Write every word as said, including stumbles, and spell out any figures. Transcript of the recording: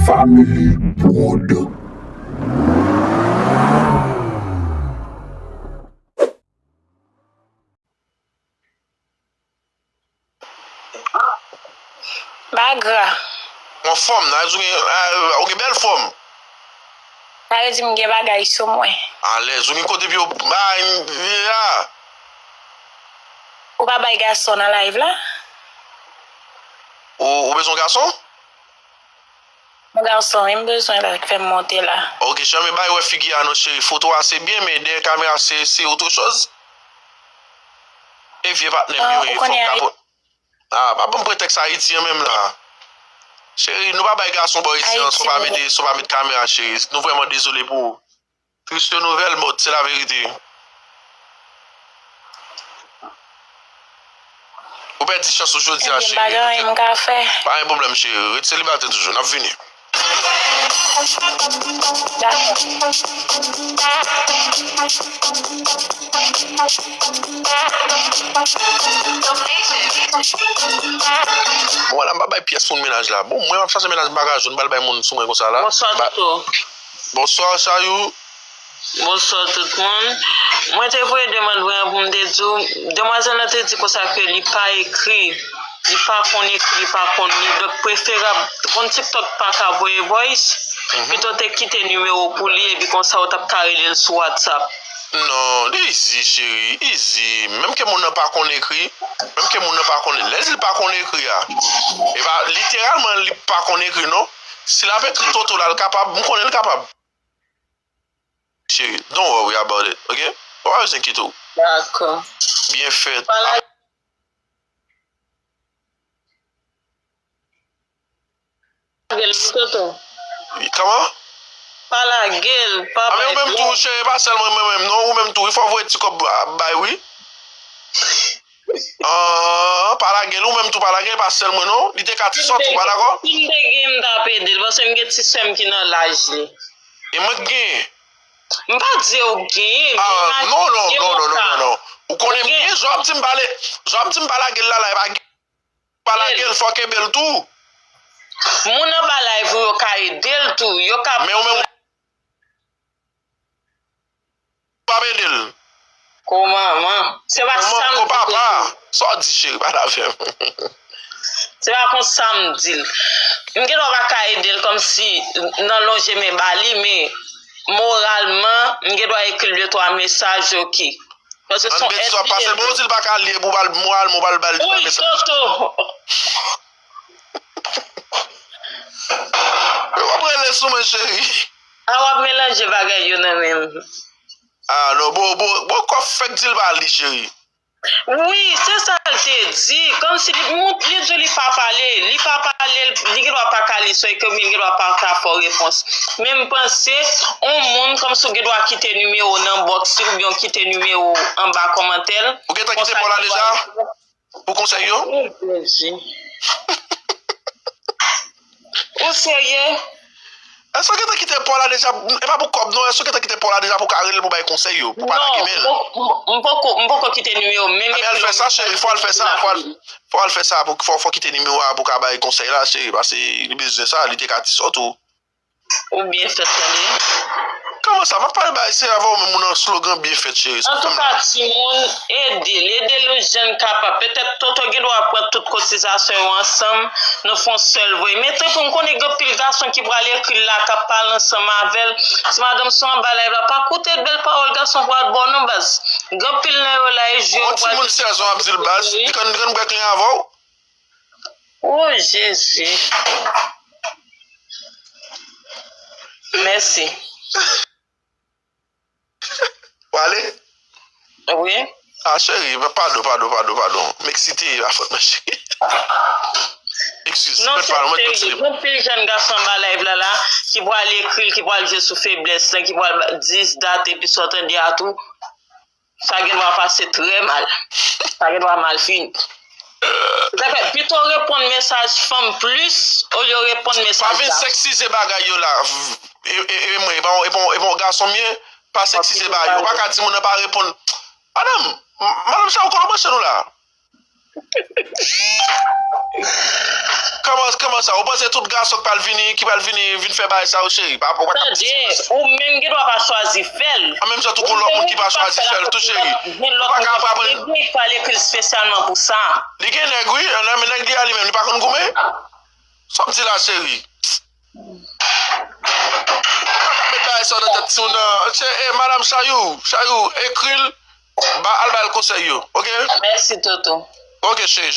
Family Prod. Bagra. Anfòm, nan di w gen, ah, ou gen bèl fòm. Sa vle di m gen bagay sou mwen. Alèz, ou gen kote pou yo bay, ah. Ou pa bay gason nan live la? Ou, ou bezwen gason? Yon gason wi m bezwen la k fè m monte la. Ok, janm bay wè figi a non cheri. Foto a se byen, men dèyè kamera se, se otre choz. E vye patnè m yo, e fòk kapot. Ah, pa ban m pretèks Ayiti an menm la. Cheri, nou pa bay gason bò isi an, si w pa mete, si w pa met kamera, cheri. Nou vrèman dezole pou ou. Triste nouvèl, but se laverite. Ou pèdi chans ou jodi a, cheri. Ebyen, pa gen anyen m ka fè. Pa gen pwoblèm, cheri. Ret selibatè toujou. N ap vini. Dakò. Bon, la, m pa bay pyès moun mennaj la. Bon, mwen, m ap chache mennaj, m pa ka jwenn, m pral bay moun sou mwen konsa la. Bonswa, Toto. Bonswa, Chayou. Bonswa, tout moun. Mwen te voye demann mwen an pou m te di w, demwazèl lan te di konsa ke li pa ekri. Li pa konn ekri, li pa konn li. Donk, preferab, konn TikTok pa ka voye voice, pito te kite nimewo pou li, epi konsa ou t ap ka rele l sou WhatsApp. Non, li easy, cheri, easy. Menm ke moun nan pa konn ekri, menm ke moun nan pa konn, lè l di l pa konn ekri a, e pa literalman li pa konn ekri, non. Si l ap ekri Toto la, l kapab, m konnen l kapab. Cheri, don't worry about it, ok? Ou pa bezwen enkyete w. Dakò. Byen fèt. Pa lage l, wi, Toto. Kòman? Pa lage l, pa Ah, men bay ou menm tou, cheri, e pa sèl mwen, mwen menm, non, ou menm tou, wi, fò voye ti kòb a bay, wi. Ah, pa lage l, ou menm tou, pa lage l, e pa sèl mwen, non. Li te ka ti sòt, ou pa dakò? Si m te gen, m t ap ede l, paske m gen ti sè m ki nan laj li. E mwen k genyen. M pa di w genyen, men Ah, imajine non, non, gen non, yon non, non, ka. non, non. Ou konnen m gen, jan w ap di m pa le-, jan w ap di m pa lage l la, la, e pa gen, pa lage l, fò kenbe l tou. Moun anba live ou yo ka ede l tou. Yo ka Men ou menm, ou p ap ede l. Ko manman. Se pa sa m Ko di papa, Toto. Sa w di, cheri, pale avè m. Se pa konsa m di l. M gen dwa pa ka ede l kòmsi nan lonje men ba li, men moralman, m gen dwa ekri l de twa mesaj, ok. Paske se yon Ann betiz w ap pase l, bon, ou di l pa ka li, epi w pral moralman, ou pral ba l de twa Wi, mesaj. Toto. W ap rele sou mwen, cheri. A w ap melanje bagay yo nan menm. Ah, non, bon, bon, bon, kò fèk di l pa li, cheri. Wi, se sa l te di. Kòmsi li, moun, li di li pa pale, li pa pale, li gen dwa pa ka li, swa ke li gen dwa pa ka fè w repons. Men m panse, on moun, kòmsi w gen dwa kite nimewo nan bòks li, oubyen w kite nimewo anba kòmantè l. Ou gentan kite Paula deja? Pou konsèy yo? Wi, Jezi. Ou serye? Èske w gentan kite Paula deja? E pa pou kòb, non. Èske w gentan kite Paula deja pou w ka rele l pou bay konsèy yo? Pou pa lage men l? Non, m poko, m poko kite nimewo menm. Ebyen, al fè sa, cheri. Fò al fè sa. Fò al, fò al fè sa. Pou, fò, fò kite nimewo a pou w ka bay konsèy la, cheri. Paske li bezwen sa. Li te ka ti sòt ou. Ou byen fèt tande. Kòman sa? M ap pale bay se avè w menm moun nan slogan byen fèt, cheri. Antouka, timoun, ede l. Ede l jan n kapab. Petèt Toto gen dwa pran tout kotizasyon yo ansanm, nou fè yon sèl voye. Men tanpri, m konnen gen anpil gason ki pral ekri l la, k ap pale ansanm avè l. Ti madanm, si w anba live la, pa koute bèl pawòl gason pral ba w non, baz. Gen anpil nan yo la, e je yo pral. Yon timoun sèz an ap di l, baz. Li konn, li konn bwè klen avè w. O Jezi. Mèsi. W ale? Wi. Ah, cheri, padon, padon, padon, padon. M eksite, pa fòt mwen, cheri. Eskize, non, se serye. Gen anpil jèn gason anba live la, la, ki pral ekri l, ki pral jwe sou feblès lan, ki pral ba-, di dat, epi sa w tande a tou. Sa gen dwa pase trè mal. Sa gen dwa mal fini. Sa fè, pito reponn mesaj fanm plis olye reponn mesaj gason. Pa vin seksize bagay yo la. E, e, e mwen, e pa, e pa, e pa yon gason m ye, pa seksize bagay yo. Ou pa ka di moun nan pa reponn. Madanm, madanm sa ou konnen branche nou la. Kòman, kòman sa? Ou panse tout gason k pral vini, ki pral vini, vin fè bagay sa yo, cheri? Pa, ou pa ka... Tande, ou menm gen dwa pa chwazi fè l. An menm jan tou, gon lòt moun ki pa chwazi fè l tou, cheri. Ou pa ka ap aprann. Gen nèg pral ekri l espesyalman pou sa. Li gen nèg, wi. An, men nèg li a li menm, li pa konn goumen. Sa w di la, cheri? Ou pa ka met bagay sa nan tèt timoun nan. Che, eh, madanm Chayou, Chayou, ekri l, ba, al ba l konsèy yo, oke? Mèsi, Toto. Oke, cheri.